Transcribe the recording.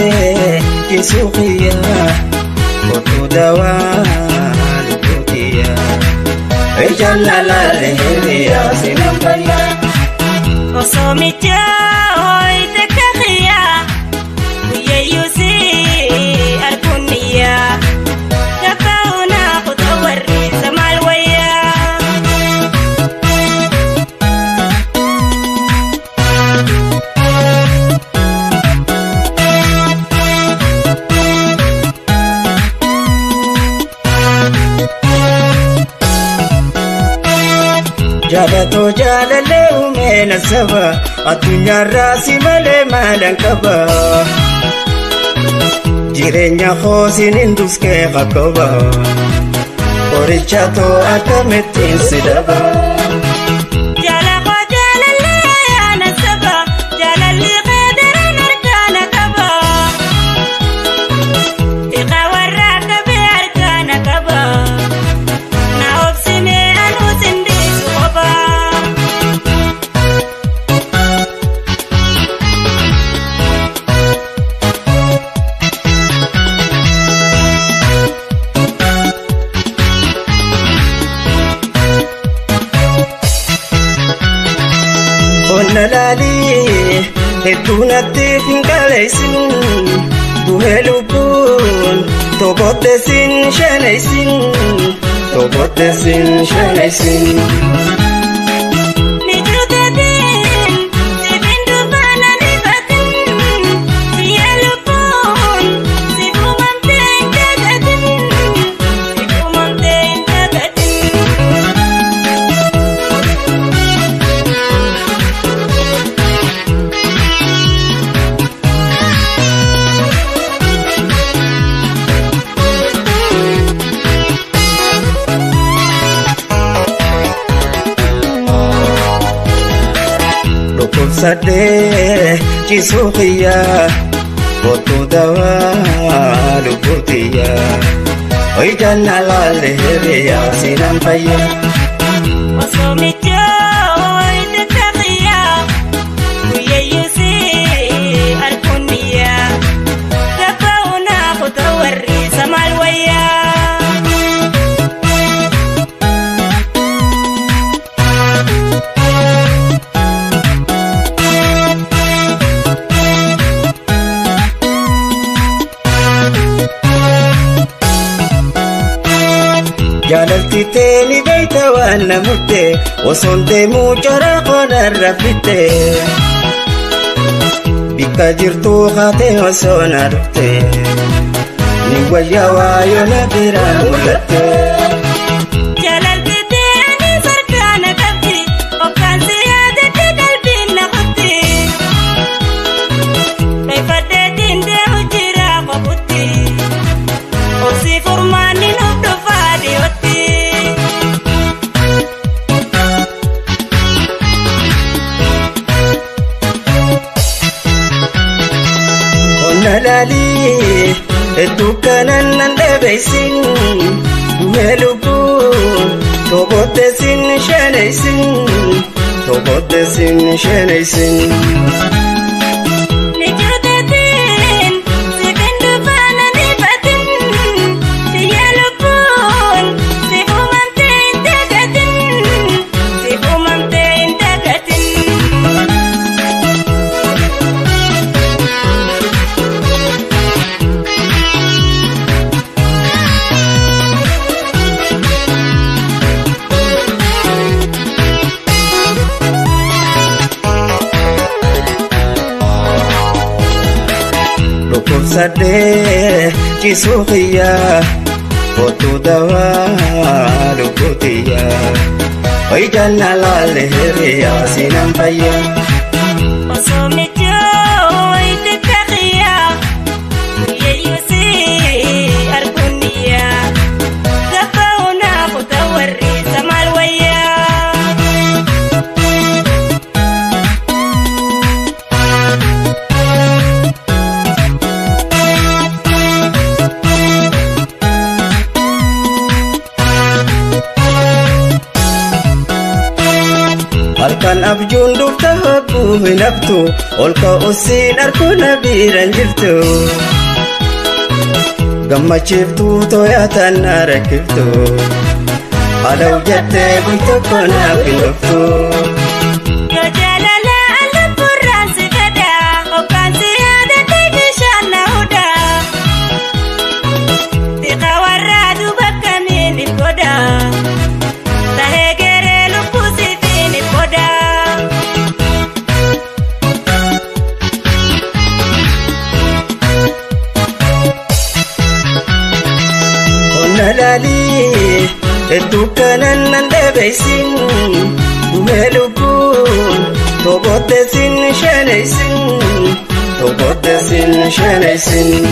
Dhukkubsadhee ciisuu kiyyaa kottu dawaa lubbuu kiyyaa. Ijaan laalaalee hiriyaa sinan fayyaa. Osoo michooyte kakiyyaa guyyayyuu si arguun niyyaa gabba'uuna kutoo warri maal wayyaa. Jaalatoo jaalalee uumeen saba addunyaarraa si malee maalan qaba. Jireenya hoosiin hin duskee qaqqaba. Qoricha too akkamittiin si daba. Jaalakoo jaalallee yaana saba jaalalli qeedaraan harkaana qaba. Hiikaa warra qabee harkaana qaba. Na obsimee anuu sindiisu qoba. Qonna laalii hedduu natti hin qaleessin duhee lubbuun tokkotte sin shanaysin tokkotte sin shanaysin. Mijuuteetiin sibiin dubbana dhibatin siya lubbuun si uumamtee hin dagatin si uumamtee hin dagatin. Dhukkubsadhee ciisuu kiyyaa kottu dawaa lubbuu kiyyaa. Ijaan laalaalee hiriyaa sinan fayyaa. Osoo michooyte kakiyyaa guyyayyuu si arguun niyyaa gabba'uuna kutoo warri maal wayyaa. Jaalalti teeni beeyta waan na murte osoon deemuu cara qonarra fitte. Bikka jirtuu haatee osoo na dhufte ni wayyaa waayoo na bira mul'atte. Jaalalti teeni sarkaana qabdi hoggaansi yaadatti qalbiin na kutti. Dheeffadheetiin deemu jira qofutti obsi furmaanni nuuf dhufaa dhiyootti. Qonna laalii hedduu kanan nan dhabeessin duhee lubbuun tokkotte sin shanaysin tokkotte sin shanaysin. Mijuuteetiin sibiin dubbana dhibatin siya lubbuun si uumamtee hin dagatin si uumamtee hin dagatin. Dhukkubsadhee ciisuu kiyyaa kottu dawaa lubbuu kiyyaa. Ijaan laalaalee hiriyaa sinan fayyaa. Osoo michooyte kakiyyaa guyyayyuu si arguun niyyaa gabba'uuna kutoo warri maal wayyaa. Halkan abjuun dhufta hogguu Hin haftu ol ka'uusin arguu na biiraan jirtu. Gammachiiftuu too'atan na rakkiftu. Haadha jettee kun tokko naaf hin dhuftu. Yoo jaalala lubburraan si fedha, hoggaan si yaadate bishaan na hudha. Xiqa warraa duuba kamiin if godha, tahee geree lubbuu siifin if godha. Qonna laalii hedduu kanan nan dhabeessin dhumee lubbuun to'oteessin shaneessin to'oteessin shaneessin.